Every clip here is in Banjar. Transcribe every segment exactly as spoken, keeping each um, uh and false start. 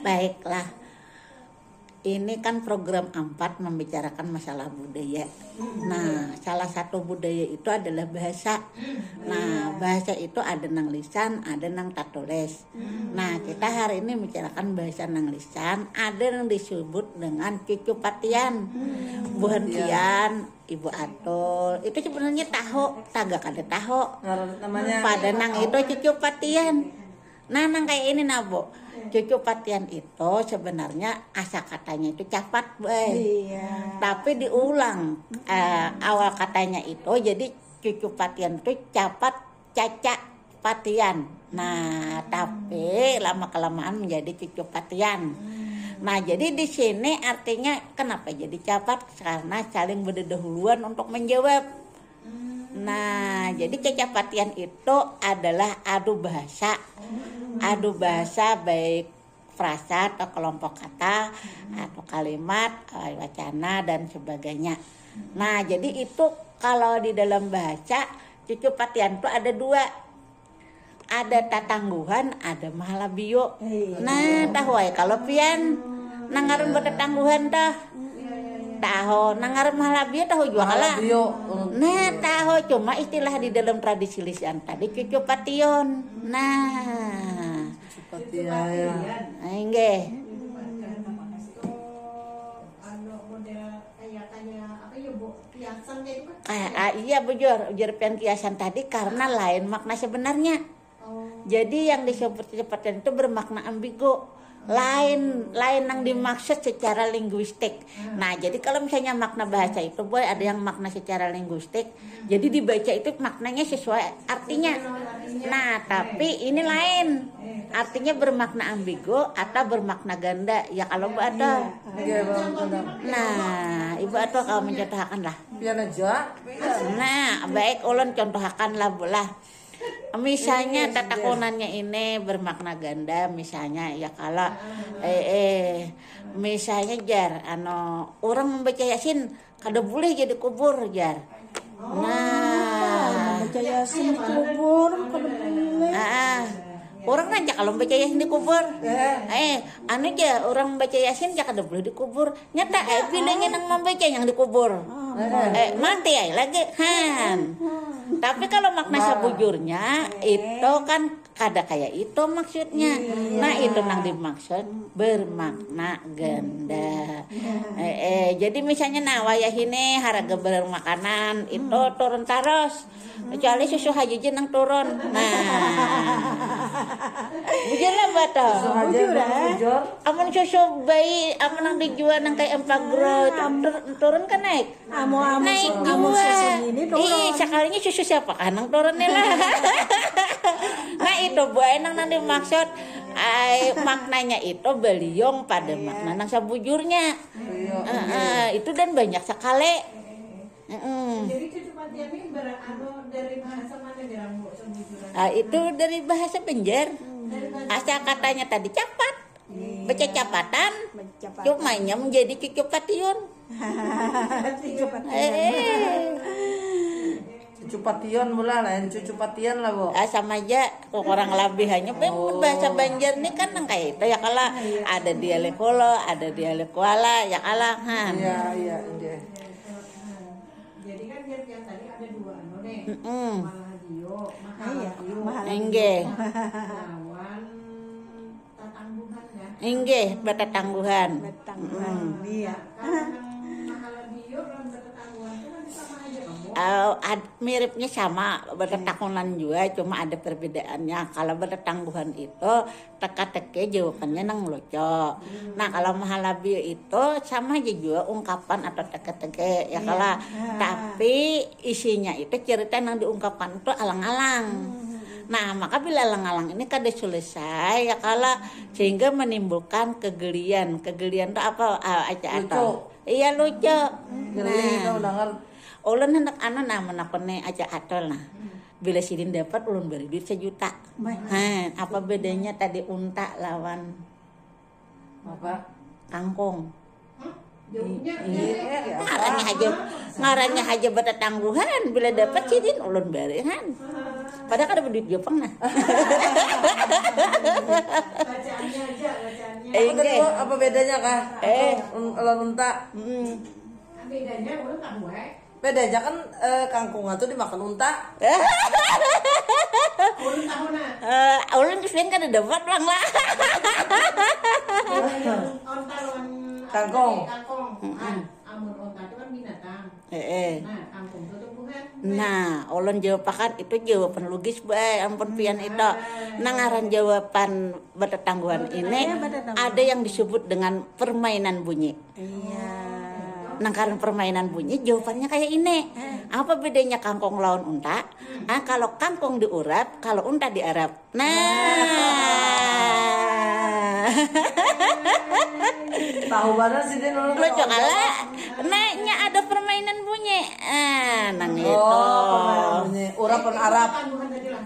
Baiklah. Ini kan program empat membicarakan masalah budaya. Nah, salah satu budaya itu adalah bahasa. Nah, bahasa itu ada nang lisan, ada nang tatulis. Nah, kita hari ini membicarakan bahasa nang lisan, ada yang disebut dengan cucupatian. Buhan pian, Ibu Atul, itu sebenarnya tahu, taga kada tahu. Pada nang itu cucupatian. Nah, nang kayak ini nah, Bu. Cucupatian itu sebenarnya asa katanya itu capat, boy. Iya. Tapi diulang, eh, awal katanya itu jadi cucupatian itu capat caca patian. Nah, tapi lama kelamaan menjadi cucupatian. Nah, jadi di sini artinya kenapa jadi capat? Karena saling berdahuluan untuk menjawab. Nah, jadi cacapatian itu adalah adu bahasa. Adu bahasa baik frasa atau kelompok kata atau kalimat, eh, wacana dan sebagainya. Nah, jadi itu kalau di dalam bahasa, cucupatian itu ada dua. Ada tatangguhan, ada mahalabio. Nah, tahu ai kalau pian nang ngaran batatangguhan tah. Tahu nang ngaran mahalabio tahu jua kala. Nah, tahu, cuma istilah di dalam tradisi lisan tadi cucupation. Nah, cucupation. Inggih. Anu model kayak kayak apa ya, Bu? Kiasan kayak itu kan? Ah, ah, iya, bujur, ujar pian kiasan tadi karena lain makna sebenarnya. Jadi yang disebut seperti itu bermakna ambigu. Lain lain yang dimaksud secara linguistik. Nah, jadi kalau misalnya makna bahasa itu, boy, ada yang makna secara linguistik. Jadi dibaca itu maknanya sesuai artinya. Nah, tapi ini lain. Artinya bermakna ambigu atau bermakna ganda. Ya kalau Bu Atul. Nah, Ibu Atul kalau mencontohakan lah. Pian aja. Nah, baik, ulun contohakan lah, Bu lah. Misalnya tatakunannya ini bermakna ganda, misalnya ya kalau eh, eh misalnya jar anu orang membaca Yasin kada boleh jadi kubur jar. Nah, membaca Yasin di kubur kada boleh. Ah, orang rancak kalau membaca Yasin di kubur. Eh, anu ja orang membaca Yasin ja kada boleh di kubur. Nyata eh bilanya nang membaca yang di kubur. Eh, mati ai lagi han. Tapi kalau makna sebujurnya itu kan kada kayak itu maksudnya. Nah, itu nang dimaksud bermakna ganda. Eh, eh, jadi misalnya nah wayah ini harga barang makanan itu turun terus. Kecuali susu haji je nang turun. Nah. Bujur lah buat tuh. Bujur, eh. Amun susu bayi, amun nang dijual nang kayak empagro itu tur- turun kan naik. Amun amun Naik su- amun jua. Susu ini turun. Ih, sekalinya susu siapa kan nang turun nih lah. Nah, itu buai nang nang dimaksud. Ai, maknanya itu beliung pada makna nang sabujurnya. Heeh, itu dan banyak sekali. Heeh. Jadi cucu patian ini ber- anu dari bahasa mana gerang, Bu, sebujuran? Ah, itu dari bahasa Banjar. Dari bahasa Asal katanya tadi capat. Iya. Becacapatan. Becacapatan. Cumanya menjadi cucu patiun. Cucu patiun. Eh. Cucu patiun mula lain cucu patian lah, Bu. Ah, sama aja, kurang lebih hanya. Oh. Bahasa Banjar nih kan nang kayak itu ya kala ada dialek Holo, ada dialek Kuala ya kala han. Iya, iya, iya. Jadi kan tiap-tiap tadi ada dua anu nih. Mm-mm. Mahalabio, Enggih. Lawan tatangguhan ya. Enggih, bertatangguhan. Bertatangguhan. Iya. Kalau mahalabio lawan bertatangguhan itu kan sama aja kan, Bu? Uh, ad, miripnya sama bertetakunan juga, cuma ada perbedaannya. Kalau bertetangguhan itu teka-teki jawabannya nang lucu. Nah, kalau mahalabio itu sama aja juga ungkapan atau teka-teki ya kala. Tapi isinya itu cerita yang diungkapkan itu alang-alang. Nah, maka bila alang-alang ini kada selesai ya kala, sehingga menimbulkan kegelian. Kegelian itu apa? Ah, aja atau iya lucu. Nah, ulun hendak anu nah menakuni aja atol nah. Bila sidin dapat ulun beri duit sejuta. Nah, apa bedanya tadi unta lawan apa? Kangkung. Ngarannya aja ngarannya aja bertetangguhan bila dapat sidin ulun beri han. Padahal kada berduit jopang nah. Apa tadi, Bu? Apa bedanya kah? Eh. Un-, lawan unta? Hmm. Bedanya, ulun tahu, eh. Beda aja kan, eh, kangkung tuh dimakan unta. Ulun tahu, nah. Eh, ulun kesulitan kada dapat pulang lah. Unta lawan apa tadi? Kangkung. Kangkung. Mm-mm. Ah, amun unta itu kan binatang. Eh, eh. Nah, kangkung itu tumbuhan. Nah, ulun jawabakan itu jawaban logis bae, ampun pian itu. Nah, ngaran jawaban bertetangguhan ini ada yang disebut dengan permainan bunyi. Iya. Nang karena permainan bunyi jawabannya kayak ini. Eh. Apa bedanya kangkung lawan unta? Ah, kalau kangkung diurap, kalau unta diarap. Nah. Tahu banget sih dia, nulung. Lucu kala. Nah, nya ada permainan bunyi. Ah, nang itu. Oh, permainan bunyi. Urap pun arap.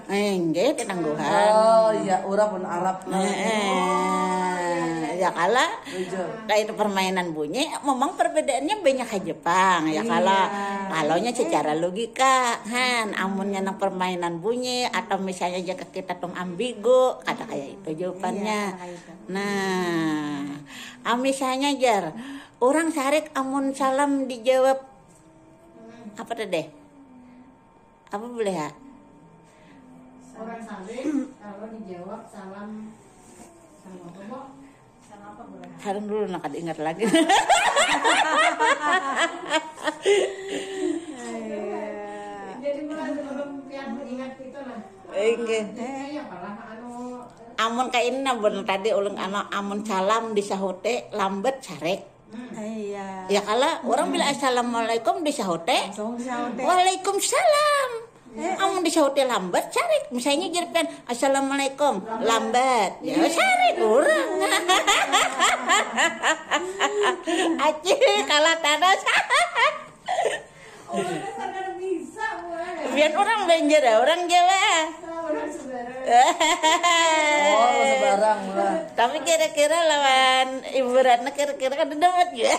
Enggak, tetangguhan. Oh iya, urap pun arap. Nah, eh, ya kala. Jujur. Kayak itu permainan bunyi, memang perbedaannya banyak aja pang, ya kala. Iya. Kalau nya secara logika, han, amunnya nang permainan bunyi atau misalnya aja ke kita tum ambigu, kata kayak itu jawabannya. Iya, kayak itu. Nah, ah, misalnya jar, orang sarik amun salam dijawab apa tadi? Apa boleh ya? Orang saling kalau dijawab salam, salam apa, Bu? Salam apa, Bu? Salam dulu, nak kada ingat lagi. Jadi mulai sebelum pian ingat itu lah. Oke. Ini apa lah, anu, amun kayak ini, nah, bener tadi ulun, anu, amun salam disahuti lambat sarik. Iya. Ya kala, orang bila assalamualaikum disahuti. Langsung disahuti. Waalaikumsalam. Eh. Amun disahuti lambat, sarik. Misalnya jadi pian, "Assalamualaikum." Lambat. Ya, sarik orang. Aci, kalah tadas. Orang dasar kada bisa, weh. Pian orang Banjar, ya, orang Jawa. Orang sembarang. Oh, sembarang lah. Tapi kira-kira lawan Ibu Ratna kira-kira kada dapat juga.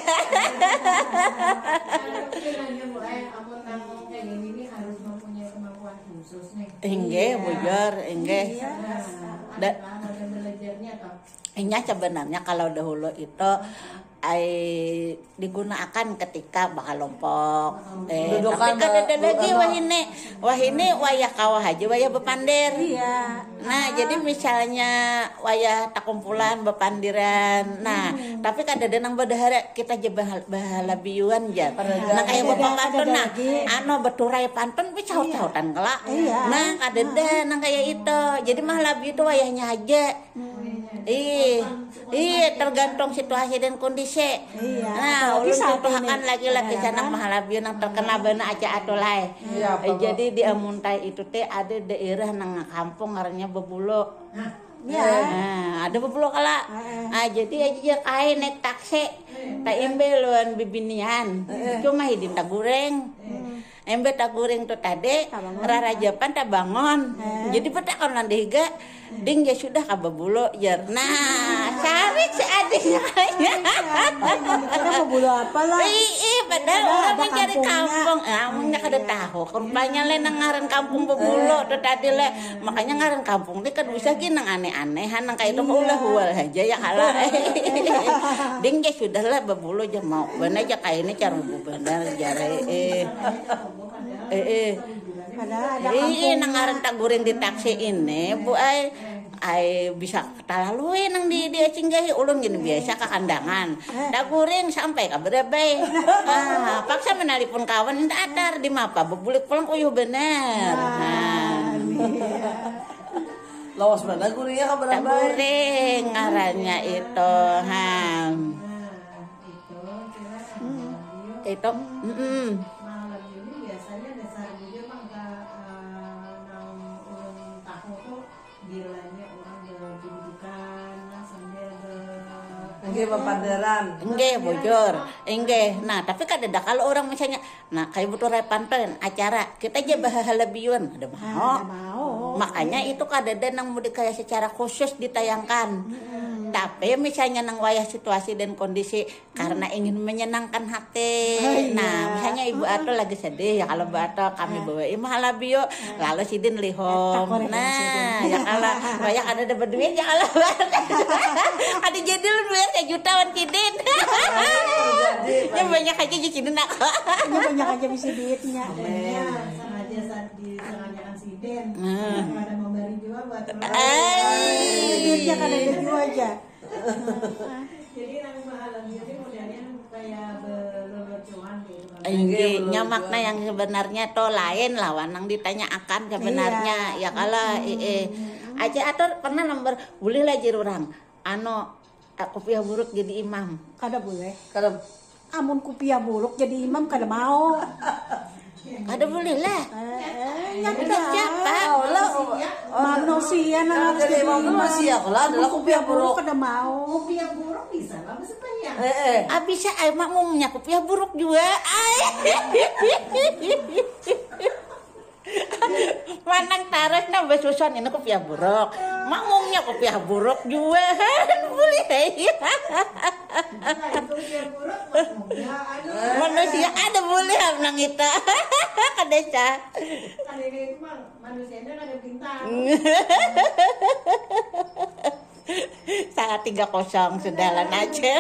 Tapi nanya, Bu, eh, amun nang kayak gini nih harus mempunyai kemampuan khusus nih. Inggih, iya, bujur, inggih. Iya. Nah, da- ada belajarnya toh? Inya sebenarnya kalau dahulu itu ai digunakan ketika bakalompok. Eh, dudukan tapi kada ada lagi wahini. Wahini wayah kawa haja, wayah bepandir. Iya. Nah, jadi misalnya wayah takumpulan bepandiran. Nah, tapi kada ada nang badahara, kita aja bahal-, bahalabiuan ja. Nah, kayak bapak pantun, nah, anu, beturai pantun, wih, sahut-sahutan kala. Iya. Nah, kada ada nang kayak itu. Jadi mahalabiu itu wayahnya aja. Ih, ih, tergantung situasi dan kondisi. Iya, nah, apalagi ulun saat ini. Tutuhakan lagi lah kisah nang mahalabiu nang terkena bana aja atulai. Iya, eh, jadi di Amuntai itu teh ada daerah nang kampung ngarannya Bebulo. Iya. Nah, ada Bebulo kala. Heeh. Ah, jadi aja kain naik taksi. Taimbel lawan bibinian. Heeh. Cuma hidin tagureng. Embe taguring tu tadi, rarajapan tabangun. Jadi betakon lawan dahiga, "Ding, ja sudah ka Bebulo?" jar. Nah, sarik si ading kaya. Mikirnya Bebulo apa lah? Ih, ih, padahal orang mencari kampung. Ah, amunnya kada tahu. Rupanya le nang ngaran kampung Bebulo tu tadi le. Makanya ngaran kampung ni kada usah gin nang aneh-aneh, nang kaya itu mah ulah hual haja ya kala. "Ding, ja sudah lah, Bebulo ja mau." Bana ja kaya ini carubu banar jar, eh. Eh, eh. Padahal ada kampungnya. Ih, nang ngaran taguring di taksi ini, Bu, ai. Ai, bisa talalui nang di, di Acinggahi. Ulun gini biasa ka Kandangan. Eh. Taguring sampai ka Barabai. Ah, paksa menelpon kawan, minta atar, di mapa, bebulik pulang, uyuh banar. Nah. Lawas banar guringnya ka Barabai. Taguring ngarannya itu, ha. Nah, itu, kira. Hmm. Itu, mm-mm. Malam ini biasanya dasar juga, Bang, ka, eh, nang ulun tahu tuh bilanya orang berdudukan, nah, sambil ber- Nggih, bepanderan. Nggih, bujur. Nggih. Nah, tapi kadada kalau orang misalnya, nah, kayak beturai pantun, acara, kita aja bahahalabiuan, ada mau. Ada mau. Makanya itu kadada nang mudik kaya secara khusus ditayangkan. Tapi misalnya nang wayah situasi dan kondisi karena ingin menyenangkan hati. Nah, misalnya ibu atau lagi sedih ya, kalau bu atau kami bawa imah halabio, lalu sidin lihom. Nah, ya kalau wayah kadada berduit ya kalau ada jadi lu bayar sejuta wan sidin. Ya banyak aja di sidin aku. Ini banyak aja bisa duitnya. Sengaja disengajakan sidin daripada memberi jua buat orang. Duitnya kan ada dua aja. Jadi nang bahagia ini modelnya kayak berlelucuan gitu kan. Inggih, nya makna yang sebenarnya to lain lawan nang ditanyaakan sebenarnya. Ya kalau eh aja atau pernah nomor boleh lah jer orang anu eh, kupiah buruk jadi imam. Kada boleh. Kalau Amun kupiah buruk jadi imam kada mau. Kada boleh lah. Eh, eh, Jadi siapa? Allah Manusia nang harus jadi jadi imam imam. Manusia kalau adalah kupiah buruk. Kada mau. Kopi yang buruk bisa lah maksudnya ya. Eh, eh. Ah, bisa ai makmumnya kupiah buruk jua. Ai. Manang taras nah basusun ini kupiah buruk. Makmumnya kupiah buruk jua. Boleh ai. Nah, itu kopi yang buruk makmumnya. Aduh, Manusia ada boleh am nang itu. Kada sah. Kan ini itu mah manusianya kada pintar. Saat tiga kosong sudah lah aja.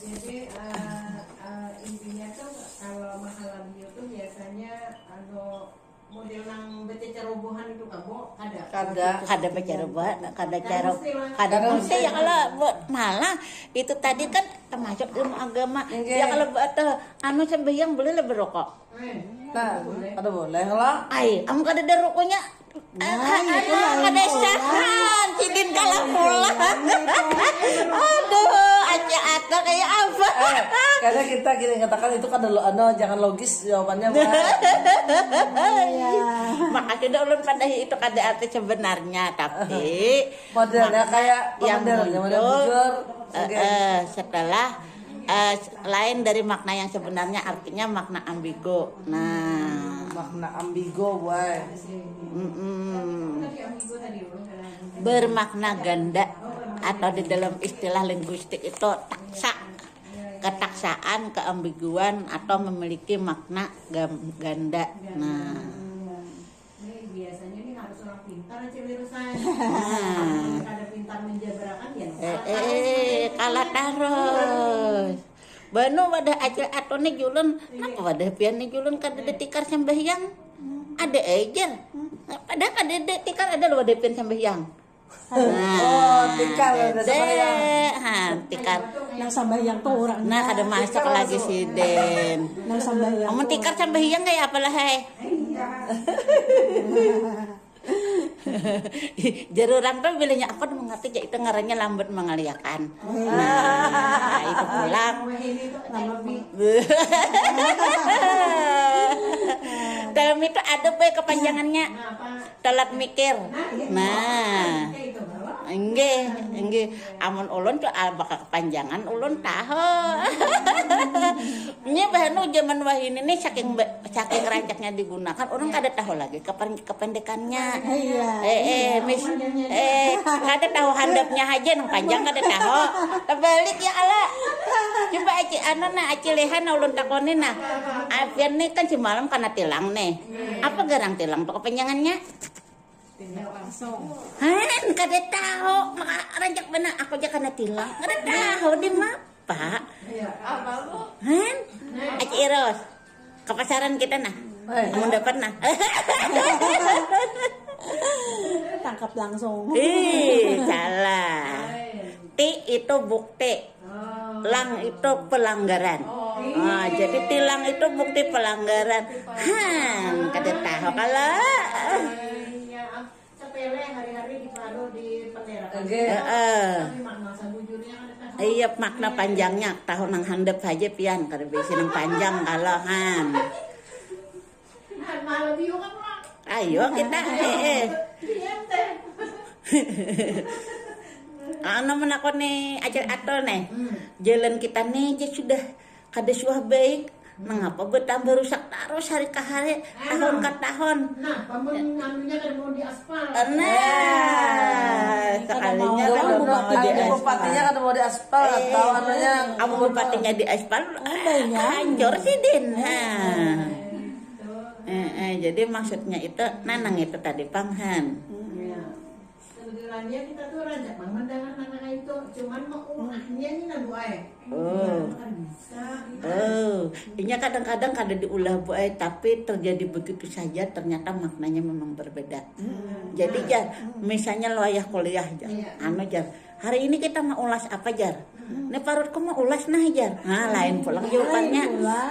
Jadi eh, eh, intinya tuh kalau mahalabio tuh biasanya anu model nang becerobohan itu kabo kada. Kada. Kada bacaroboh, kada caro, kada mesti ya kalau buat malah itu tadi kan termasuk ilmu agama. Nggih. Ya kalau buat eh, anu sembahyang boleh lah berokok. Eh, Nah, kada boleh lah. Ai, am kada ada rokoknya. Ah, kada sahan, sidin kalah pulang. Aduh, aja atau kayak apa? Eh, karena kita gini katakan itu kada lo, ano, jangan logis jawabannya, Mbak. Makasih dah ulun padahi itu kada arti sebenarnya, tapi Modelnya makna kayak yang modelnya model muncul, bujur. eh, eh, setelah eh, lain dari makna yang sebenarnya, artinya makna ambigu. Nah, Makna ambigu, boy. mm-mm. Bermakna ganda atau di dalam istilah linguistik itu taksa, ketaksaan, keambiguan atau memiliki makna gam- ganda. Nah, Ini biasanya ini harus orang pintar aja lirusan. Nah. Kada pintar menjabarakan ya. eh, eh, kalah tarus. Banu wadah acil atau nih julun, kenapa wadah pian nih julun kada ada tikar sembahyang? Ada aja. Padahal kada ada tikar ada loh wadah pian sembahyang. Oh, tikar ada Ada. sembahyang. Ha, tikar. Nang sambahyang tuh orang. Nah, kada masuk lagi sidin. Nang sambahyang. Amun tikar sambahyang kayak apa lah hai? Jar urang tuh bilanya apa mengerti ya itu ngarannya lambat mengaliakan. Nah, itu pulang. Wah ini tuh lambat nih. Dalam itu ada bae kepanjangannya. Telat mikir. Nah. Enggih, enggih. Amun ulun tuh ah, bakal kepanjangan ulun tahu. Ini bahan zaman wahini nih saking ba- saking rancaknya digunakan, orang kada tahu lagi kepen- kependekannya. Iya. Eh, eh, mis, eh, kada tahu handapnya aja, nang panjang kada tahu. Terbalik ya Allah. Coba aci anu nah, aci lehan nah ulun takoni nah. Apian nih kan semalam kena tilang nih. Apa garang tilang tuh kepanjangannya? Tindak langsung. Han, kada tahu. Maka rancak benar aku aja kena tilang. Kada tahu di mapa. Iya. Han, aci iros. Ke pasaran kita nah. Amun dapat nah. Tangkap langsung. Ih, salah. Ti itu bukti. Lang itu pelanggaran. Nah, jadi tilang itu bukti pelanggaran. Han, kada tahu kalau. Iya, sepele hari-hari di Pado di pendera. Oke. Heeh. Tapi makna sabujurnya kada tahu. Iya, makna panjangnya tahu nang handap aja pian kada bisi nang panjang kalau han. Nah, malam juga pulang. Ayo kita eh, eh. Iya teh. Anu menakoni ajar atol nih. Jalan kita nih aja sudah kada suah baik. Mengapa bertambah rusak terus hari ke hari, tahun ke tahun? Nah, pamun anunya kada mau diaspal. Nah, sekalinya kada mau diaspal. Bupatinya kada mau diaspal atau anunya, amun bupatinya diaspal, hancur sidin. Ha. Eh, eh, jadi maksudnya itu nanang itu tadi panghan. Sebenarnya kita tuh rancak banget mendengar nang kayak itu, cuman mau ulahnya ini nah Bu ai. Oh. Kan bisa. Oh, inya kadang-kadang kada diulah Bu ai, tapi terjadi begitu saja, ternyata maknanya memang berbeda. Hmm. Jadi jar, hmm. Misalnya lo ayah kuliah jar, iya. Anu jar, hari ini kita mau ulas apa jar? Hmm. Ini parutku mau ulas nah jar. Nah, lain pulang jawabannya.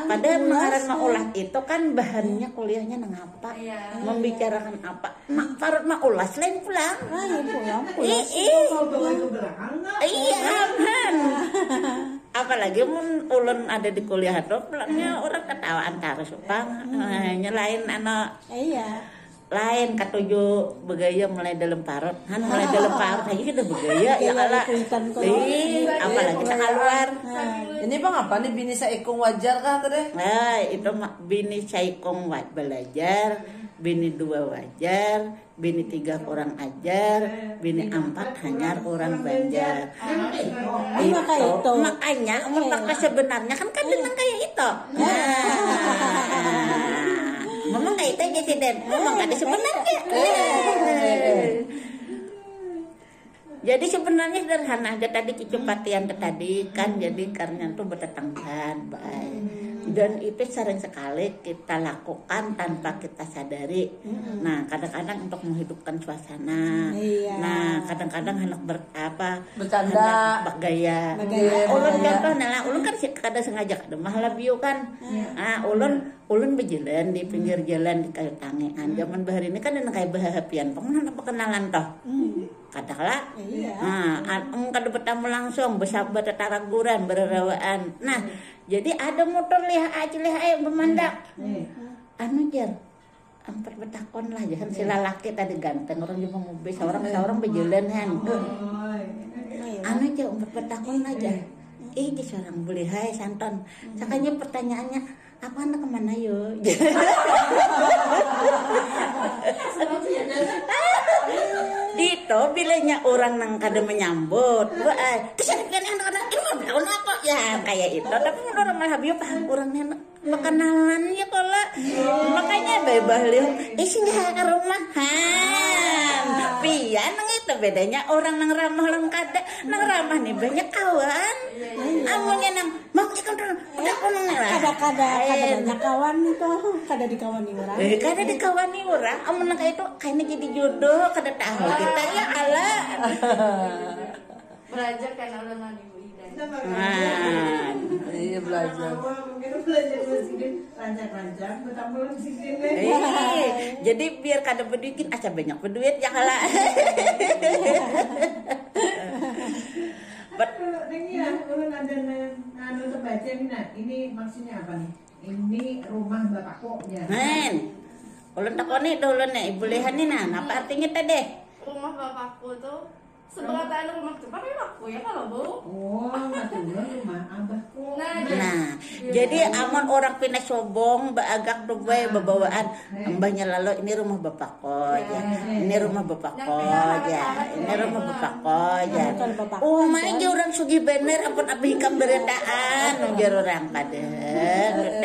Padahal mengaran mau ulas itu kan bahannya kuliahnya nang apa, iya. Membicarakan apa. Mak parut mak ulas lain pulang. Lain pulang, pulas. Ih, ih. Iya, aman. Apalagi mun ulun ada di kuliah tuh, pulangnya orang ketawaan terus pang. Hmm. Nah, ini lain anu. Iya. Lain katuju begaya mulai dalam parut. Han mulai dalam parut aja kita begaya ya Allah. Ih, apalagi kita keluar. Nah. Ini bang apa nih bini saikung wajar kah tadi? Nah, itu bini saikung belajar, bini dua wajar, bini tiga kurang ajar, bini ampat hanyar orang Banjar. Itu makanya, amun maka sebenarnya kan kada nang kaya itu. Nah, memang kaya itu aja sih, Den. Memang kada sebenarnya. Jadi sebenarnya sederhana aja tadi kicupatian tadi kan, jadi karena itu bertetanggaan, baik. Dan itu sering sekali kita lakukan tanpa kita sadari. Hmm. Nah, kadang-kadang untuk menghidupkan suasana. Iya. Nah, kadang-kadang anak ber apa bercanda, anak bergaya. Bergaya. Ulun contoh nah, ulun kan kada sengaja kada mahala biu kan. Hmm. Ah, ulun ulun berjalan di pinggir jalan di kayu tangian. Hmm. Zaman bahari ini kan ada kayak bahahapian pang mana perkenalan toh. Hmm. Kada lah. Iya. Nah, kada bertamu langsung, bersabar tetaraguran, berrawaan. Nah, hmm. Jadi ada motor lihat aja lihat ayo bermandak. Hmm. Anu jar, ampat betakon lah jahan si lalaki tadi ganteng orang juga mau beli seorang seorang berjalan han. Anu aja ampat betakon aja. Eh di seorang boleh hai santon. Sakanya pertanyaannya apa anak kemana yo? Itu bilanya orang nang kada menyambut. Wah, kesini kan anak-anak ini mau berlawan apa? Ya kayak itu. Tapi menurut malah biar paham orang nih anak. Perkenalan ya kalau makanya bebah liu isi nggak ke rumah han pian nang itu bedanya orang nang ramah orang kada nang ramah nih banyak kawan amunnya nang mau ikut dulu udah aku nang lah kada kada kada banyak kawan itu kada dikawani orang eh kada dikawani orang amun nang kayak itu kayaknya jadi jodoh kada tahu kita ya Allah belajar karena udah nggak Nah, iya belajar. Mungkin belajar masjidin rancak-rancak, bertambah masjidin deh. Iya, jadi biar kada berduit gin aja banyak berduit ya kala. Betul, neng ya, ulun ada nanu terbaca nih nah. Ini maksudnya apa nih? Ini rumah bapakku ya. Nen, ulun takoni dulu nih, ibu lihan nih nah, apa artinya teh deh? Rumah bapakku tuh Seberataan rumah tu pakai paku ya kalau bu. Oh, mati ulun rumah abahku. Nah, nah, jadi amun orang pina sobong baagak tu bae babawaan embahnya lalu ini rumah bapako ya. Ini rumah bapako ya. Ini rumah bapako ya. Umai aja orang sugih bener ampun abih ikam berataan ujar orang pada.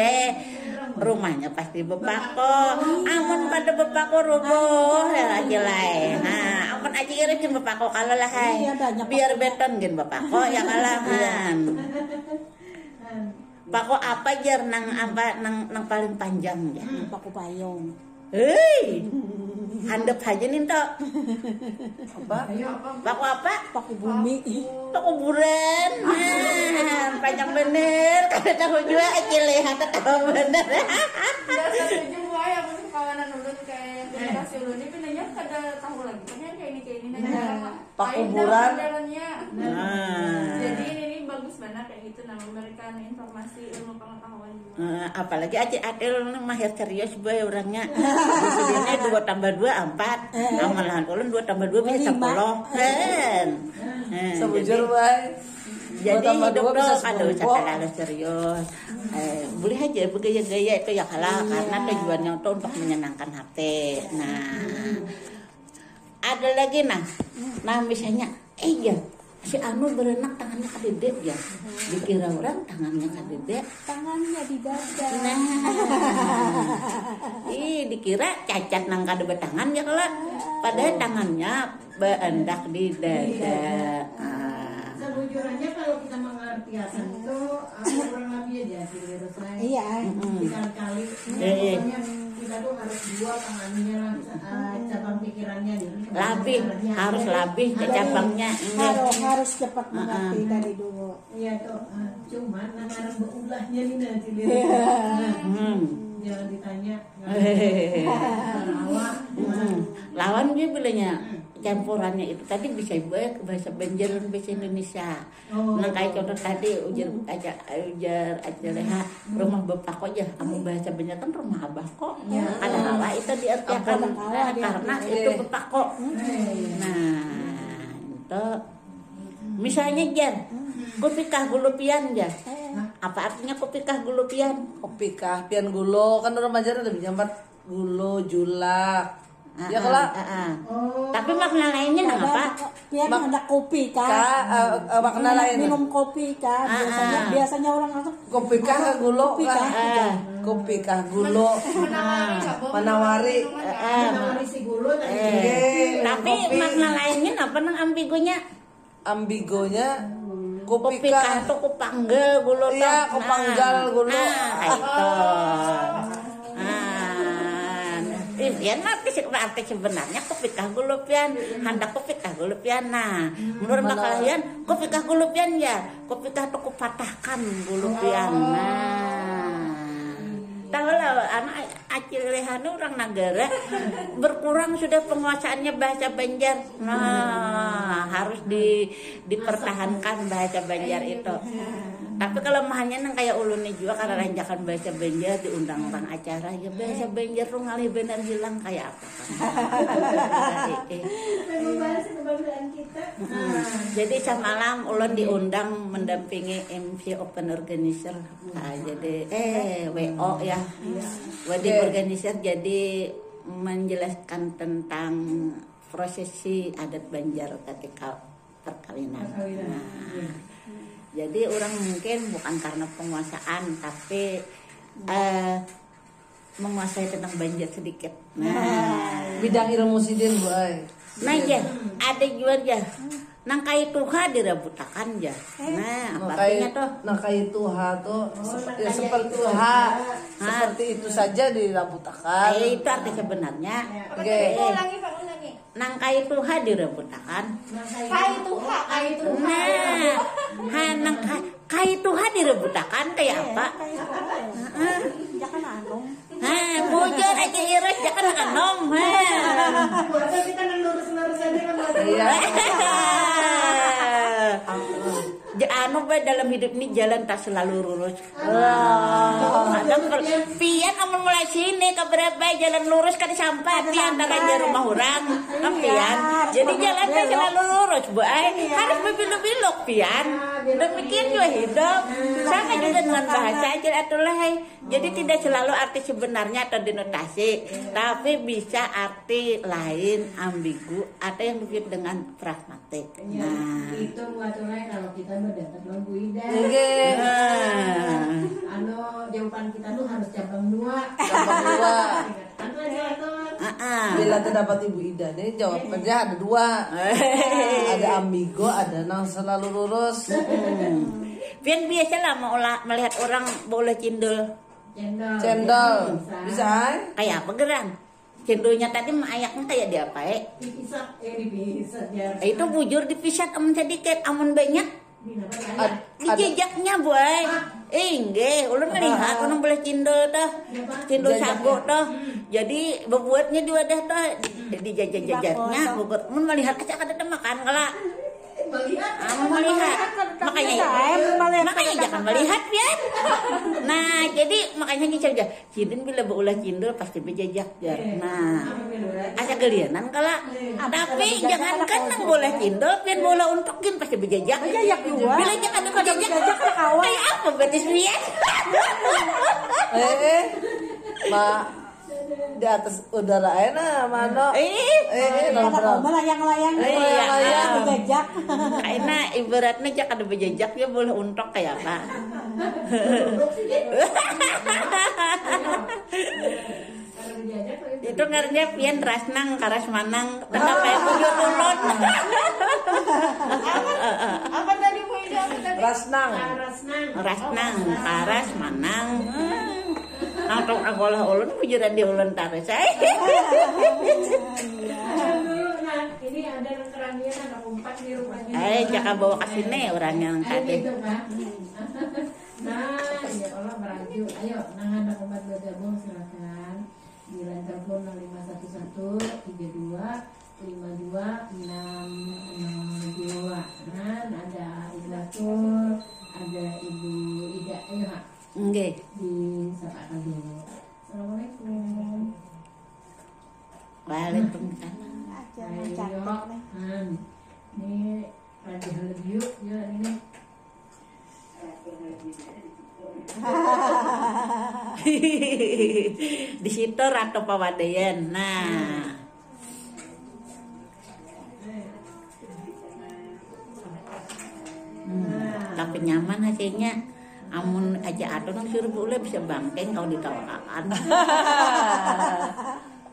Teh. Rumahnya pasti bepako. Amun pada bepako rubuh ya lagi lai. Nah, amun aja irit gin bepako kalau lah hai. Iya, banyak biar beton gin bepako ya kalahan. Pako apa jar nang apa nang nang paling panjang ya? Hmm, paku payung. Hei, handap aja nih toh. Apa? Paku apa? Paku bumi. Paku buran. Nah, panjang bener. Kada tahu juga acil ya, kada tahu bener. Dasar tujuh wae aku tuh kawanan ulun kayak generasi ulun ini pinanya kada tahu lagi kan yang kayak ini kayak ini nah. Paku buran. Nah. Jadi ini bagus banget kayak gitu. Itu nah, memberikan informasi ilmu pengetahuan juga. Eh, apalagi Acil Atil ni mahir serius boy orangnya. Di sini dua tambah dua, empat. Nah, malahan ulun dua tambah dua bisa sepuluh. Kan? Eh, sebujur jadi, boy. Jadi hidup tuh kada usah terlalu serius. Eh, boleh aja bergaya-gaya itu ya kalau karena tujuannya tuh untuk menyenangkan hati. Nah, ada lagi nah. Nah, misalnya, eh ya, si anu berenak tangannya kadede ya. Dikira orang tangannya kadede. Tangannya di dada. Nah. Ih, dikira cacat nang kada bertangan ya kalau padahal tangannya beendak di dada. Ah. Sebujurnya kalau kita mengartiakan itu, ah, kurang lebih aja sih, menurut saya. Iya. Mm-mm. Berkali-kali. Iya, iya. Pokoknya kita tuh harus dua tangannya lah, ah, cabang pikirannya nih. Labih, harus labih ke cabangnya. Harus, harus cepat mengerti dari dulu. Iya tuh, ah, cuman nang ngaran beulahnya nih nanti. Iya. Nah, hmm, jangan ditanya. Lawan. Mm-mm. Lawan dia bilanya campurannya itu tadi bisa baik bahasa Banjar dan bahasa Indonesia. Oh. Nah, kayak contoh tadi ujar aja, ujar aja leha, rumah bapak kok ya, amun bahasa Banjar kan rumah abah kok. Ya. Padahal itu diartikan, eh, karena itu bapak kok. Nah, itu misalnya jar, kopi kah gulu pian jar. Apa artinya kopi kah gulu pian? Kopi kah pian gulu, kan orang Banjar ada menyambat gulu, julak. Ya, kala? Ah, ah. Oh. Tapi makna lainnya nang apa? Pian handak kopi kah? Ka, eh, eh, makna lain. Minum kopi kah? Biasanya, biasanya orang langsung kopi kah, gulu kah? Kopi kah, gulu? Menawari. Menawari si gulu tadi. Eh, tapi makna lainnya apa nang ambigunya? Ambigonya kopi kah tuh kupanggal gulu tuh. Iya, kupanggal gulu. Nah, itu. Nah, pian arti, arti sebenarnya kopi kah gulu pian. Handak kopi kah gulu pian. Nah, menurut makalahian kopi kah gulu pian ya. Kopi kah tuh kupatahkan gulu pian. Nah. Tahu lah, anak Acil Leha ni orang Nagara, berkurang sudah penguasaannya bahasa Banjar. Nah, harus di, dipertahankan bahasa Banjar itu. Tapi kelemahannya nang kayak ulun ni jua, karena ranjakan bahasa Banjar, diundang orang acara, ya bahasa Banjar tuh ngalih benar hilang kayak apa. Membahas kebanggaan kita. Jadi samalam ulun diundang mendampingi M C Open Organizer. Nah, jadi, eh, W O ya. Wedding organizer jadi menjelaskan tentang prosesi adat Banjar ketika perkawinan. Nah, jadi orang mungkin bukan karena penguasaan, tapi, eh, menguasai tentang Banjar sedikit. Nah, bidang ilmu sidin, Bu ai. Nah, ya, ada jua ya. Nang kaitu ha dirabutakan ya. Nah, apa artinya tuh? Nang kaitu ha tuh, ya, seperti itu ha. Seperti itu saja dirabutakan. Eh, itu arti sebenarnya. Oke. Ulangi, Pak, ulangi. Nang kaitu ha dirabutakan. Kaitu ha, kaitu ha. Nah, ha nang ka-, kaitu ha dirabutakan kayak apa? Heeh. Jangan anu. Heh, bujur aja irus, jangan anong. Heh. Buatnya kita nang lurus-lurus aja kan, Mas. Iya. Ja-, anu, Bay, dalam hidup ini jalan tak selalu lurus. Kadang per-, pian amun mulai sini ke berapa jalan lurus kan sampai pian antara aja rumah orang. Kan pian. Jadi jalan tak selalu lurus, Bu ai. Harus berbelok-belok pian. Demikian juga hidup. Sama juga dengan bahasa aja atulah, hai. Jadi tidak selalu arti sebenarnya atau denotasi, tapi bisa arti lain, ambigu, atau yang disebut dengan pragmatik. Iya, nah, itu buat mulai kalau kita berdebat lawan Bu Ida. Oke. Nah. Anu, jawaban kita tuh harus cabang dua. Cabang dua. Kan tuh ada tuh. Ah, ah. Bila terdapat Ibu Ida nih, jawabannya ada dua. Ada ambigu, ada nang selalu lurus. Pian biasa lah maulah, melihat orang baulah cindol. Cendol. Cendol. Bisa. Bisa, ai? Kayak apa geran? Cendolnya tadi maayaknya kayak diapa, eh? Dipisat, eh, dipisat ya. Eh, itu bujur dipisat amun sedikit, amun banyak. Ad-, ada. Dijejaknya, Bu ai. Eh, inggih, ulun melihat orang boleh cindol tuh. Cindol sagu tuh. Jadi bebuatnya di wadah tuh, dijajak-jajaknya, bebuat. Mun melihat aja kada ada makan kala. Melihat. Makanya, makanya jangan melihat, Pian. Nah, jadi makanya nyicil aja. Sidin bila beulah cindol pasti bejajak, jar. Nah, asa gelianan kala. Tapi jangankan nang beulah cindol, Pian beulah untuk gin pasti bejajak. Bejajak jua. Bila jangan bejajak, kayak apa betis Pian? Eh, eh. Ma, di atas udara aja nah, mano. Eh, eh, eh, melayang-layang. Iya. Melayang. Bejajak. Karena ibaratnya cak ada bejajak, ya boleh untuk kayak apa? Itu ngarannya Pian rasnang, karas manang, tanda kayak bujur ulun. Apa tadi, Bu Ida? Apa tadi? Rasnang. Rasnang. Rasnang, karas manang. Nang tong agolah ulun bujuran di ulun tarus ai. Nah, ini ada nang keramian, ada umpat di rumahnya. Ai, jaka bawa ke sini orang yang tadi. Nah, ya Allah, meraju. Ayo, nang ada umpat bergabung, silakan. Di line telepon nol lima satu satu tiga dua lima dua enam nol dua. Nah, ada Ibu Atul, ada Ibu Ida. Ayo, ha. Nggih. Disapa dulu. Assalamualaikum. Waalaikumsalam. Ayo. Nah, ini Raja Lebih yuk, ya ini. Di situ Ratu Pawadaian. Nah. Hmm, tapi nyaman hasilnya. Amun aja atuh nang suruh buula bisa bangkeng kalau ditawakakan.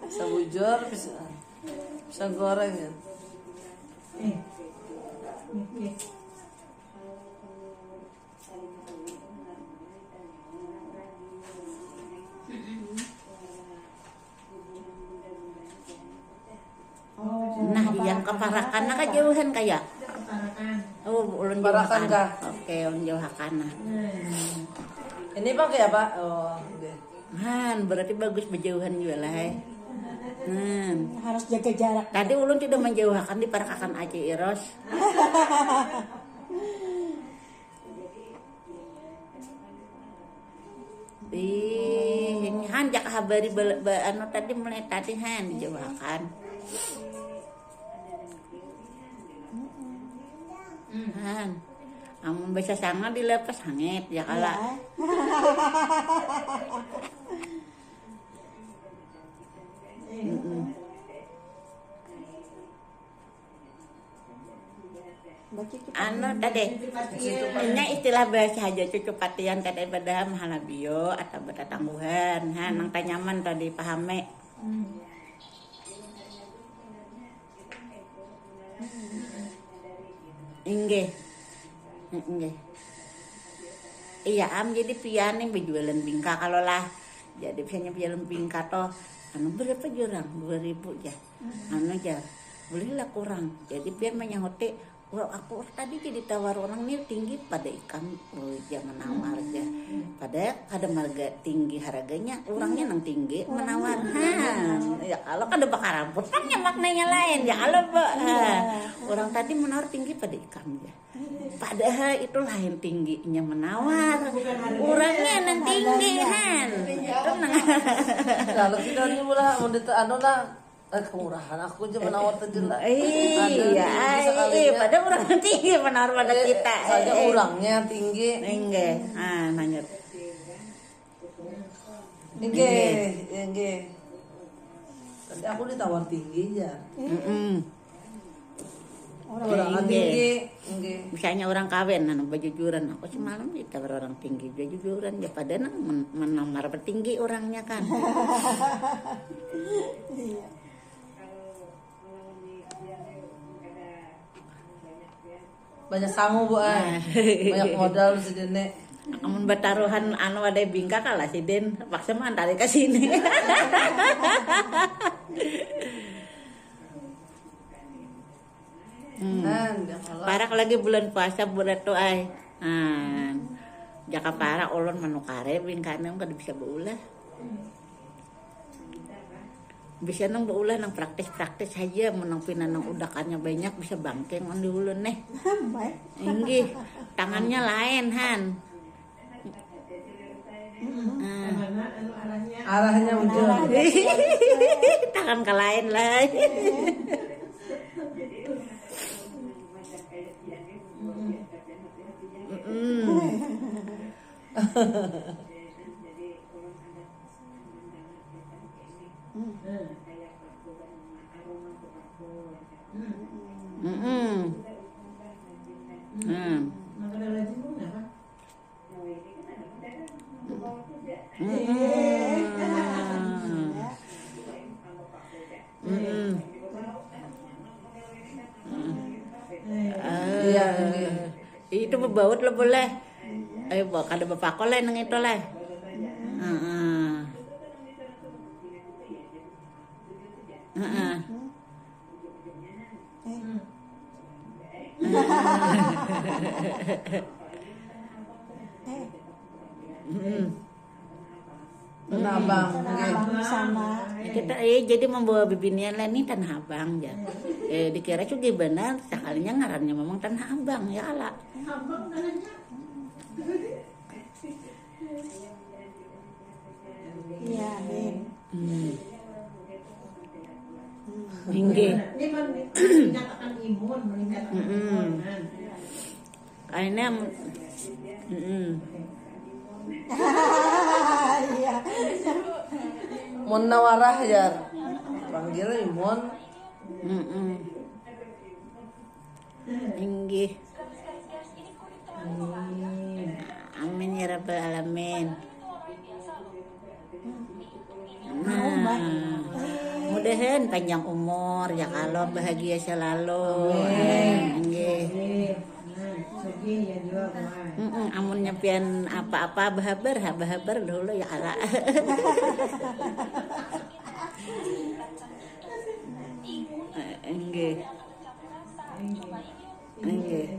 Sabujur bisa, bisa goreng ya. Nah, yang keparakan nah kajauhan kaya. Oh, ulun jauhakan kah? Oke, ulun jauhakan nah. Ini pakai apa? Oh, oke. Han, berarti bagus berjauhan juga lah, hai. Han. Harus jaga jarak. Tadi ulun tidak menjauhakan, diparakakan aja Iros. Ih, ini han jak habari be, be, anu tadi mulai tadi han dijauhakan. Han, amun basasanga dilepas hangit ya kala. Anu tadi, inya istilah bahasa haja cucu patian kada ibadah mahalabio atau batatangguhan. Ha, nang tanyaman tadi pahami. Inggih. Inggih. Iya am, jadi pian nih berjualan bingka kalau lah. Jadi misalnya berjualan bingka toh, anu berapa jurang? Dua ribu ya. Anu aja, bolehlah kurang. Jadi pian menyahuti, wah aku tadi jadi tawar orang nih tinggi pada ikam, oh, jangan menawar ya. Padahal ada marga tinggi harganya, orangnya nang tinggi menawar. Han, ya kalau kada bakaramput kan ya maknanya lain ya kalau orang tadi menawar tinggi pada ikam ya. Padahal itu lain tingginya menawar, orangnya nang tinggi han. Itu nang. Kalau kita ni mula mau anu lah, eh, kemurahan aku aja menawar tadi lah. Iya, iya, pada orang tinggi menawar pada kita. Saja orangnya tinggi. Enggak, ah nanya. Inggih, inggih. Tadi aku ditawar tinggi aja. Mm-mm. Orang tinggi, inggih. Misalnya orang kawin, anu, bajujuran. Aku semalam ditawar orang tinggi, bajujuran. Ya pada nang men- menamar petinggi orangnya kan. Iya. Banyak sangu bu ay. Banyak modal sidin ne. Amun bataruhan anu wadai bingka kalah sidin paksa mantari ke sini. Hmm. Parak lagi bulan puasa bulan tu ay. Hmm. Jaka parak ulun manukare bingkane kada bisa beulah. Bisa nang baulah nang praktis-praktis haja, mun nang pina nang udakannya banyak bisa bangkeng wan di ulun nih. Inggih, tangannya lain han. Arahnya udah. Tangan ke lain lah. Iya, iya. Itu bebaut lah boleh. Ayo bawa kada bapakol lah nang itu lah. Heeh. Heeh. Tanah Abang. Tanah Abang sama. Kita eh jadi membawa bibinian lah nih Tanah Abang ya. Eh dikira juga benar sekalinya ngarannya memang Tanah Abang ya ala. Iya, amin. Hmm. Inggih. Ini meningkatkan imun, meningkatkan Mm-mm. imun. Nah. Akhirnya mm-mm. Iya. Mun nawarah ya. Panggil imun. Mm-mm. Inggih. Amin ya rabbal alamin. Nah, mudahan panjang umur ya kalau bahagia selalu. Inggih. Nah, sedih ya juga, Bang. Mm-mm, amunnya pian apa-apa bahabar, ha, bahabar dulu ya ala. Inggih. Inggih.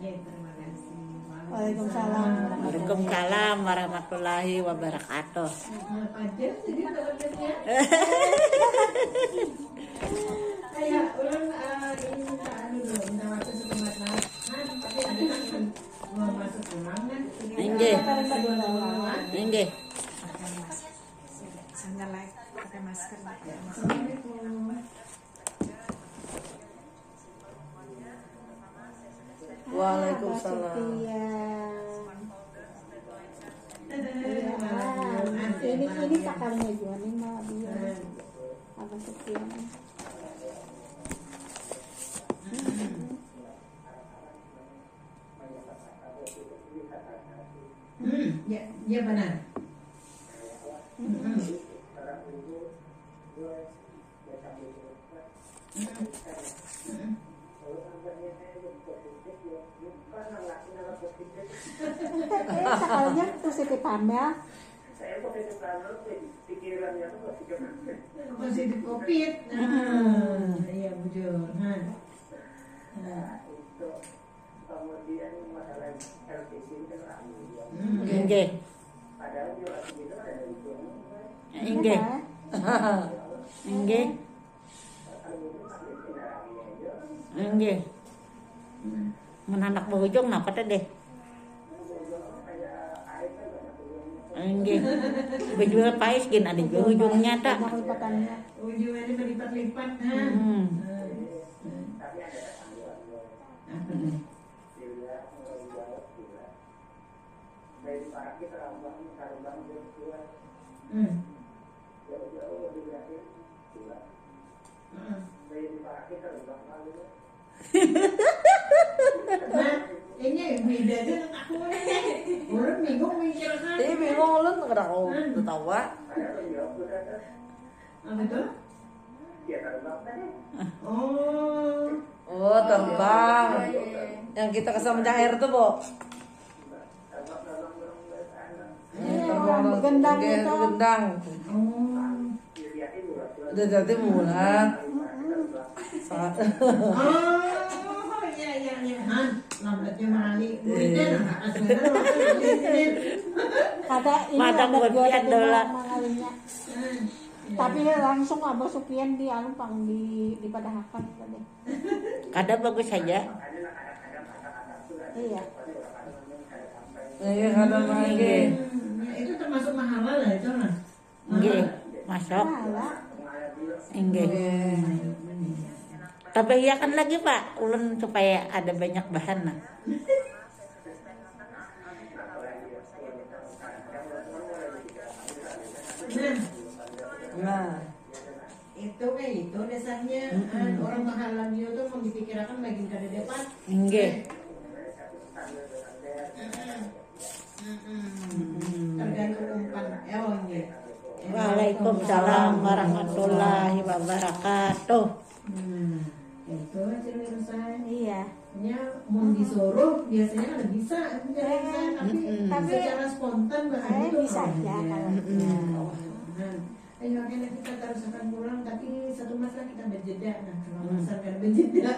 Iya, terima kasih. Bang. Waalaikumsalam. Waalaikumsalam warahmatullahi wabarakatuh. Nah, Fajar sedih kalau lihatnya. Kayak orang eh, ini minta anu dulu, minta waktu sebentar lah. Nah, tapi ada kan belum masuk pulang kan? Ini Inggih. Apa yang tadi ulang? Inggih. Pakai masker. Sambil live pakai masker. Assalamualaikum. Waalaikumsalam. Iya. Iya, ah, ini ini pakarnya juga nih mau dia. Apa sekian? Hmm, ya, ya benar. Hmm. Eh, sekalinya positif hamil. Positif covid. Nah, iya bujur. Nah. Nah. Inggih. Inggih. Inggih. Menanak bahujung napa tadi? Inggih. Bejual pais gin ada juga hujungnya tak? Ujungannya berlipat-lipat nah. Hmm. Hmm. Nah, ini beda aja nang aku ini. Ulun bingung mikirkan. Ini bingung ulun kada tahu ketawa. Apa tuh? Oh. Oh, terbang. Yang kita kesel mencair tuh, Bu. Gendang itu. Gendang. Udah jadi bulat. Oh, iya iya iya. Han, lambatnya mali. Muridnya nang kakak suara waktu di sini. Kata ini Madam lambat buat buat pian itu dola. Mangalinya. Tapi langsung Abah Supian di anu pang di dipadahakan tadi. Kada bagus saja. Iya. Iya, kada lagi. Hmm, itu termasuk mahala lah itu lah. Nggih, masuk. Mahala. Nggih. Tabahiakan lagi, Pak, ulun supaya ada banyak bahan nah. Nah, Nah, itu kayak itu dasarnya. Ah, orang mahala dia tuh mau dipikirakan lagi kada dapat. Nggih. Mm-mm. Tergantung umpan. Oh, nggih. Waalaikumsalam warahmatullahi wabarakatuh. Nah, itu aja nih saya. Iya. Nya mau disuruh biasanya kan bisa, tapi Mm-mm. Tapi secara spontan bahkan saya itu bisa kalau aja dia. kalau Mm-mm. Nah, ayo akhirnya kita tarusakan pulang, tapi satu masalah kita berjeda. Nah, kalau Hmm. masalah kan berjeda,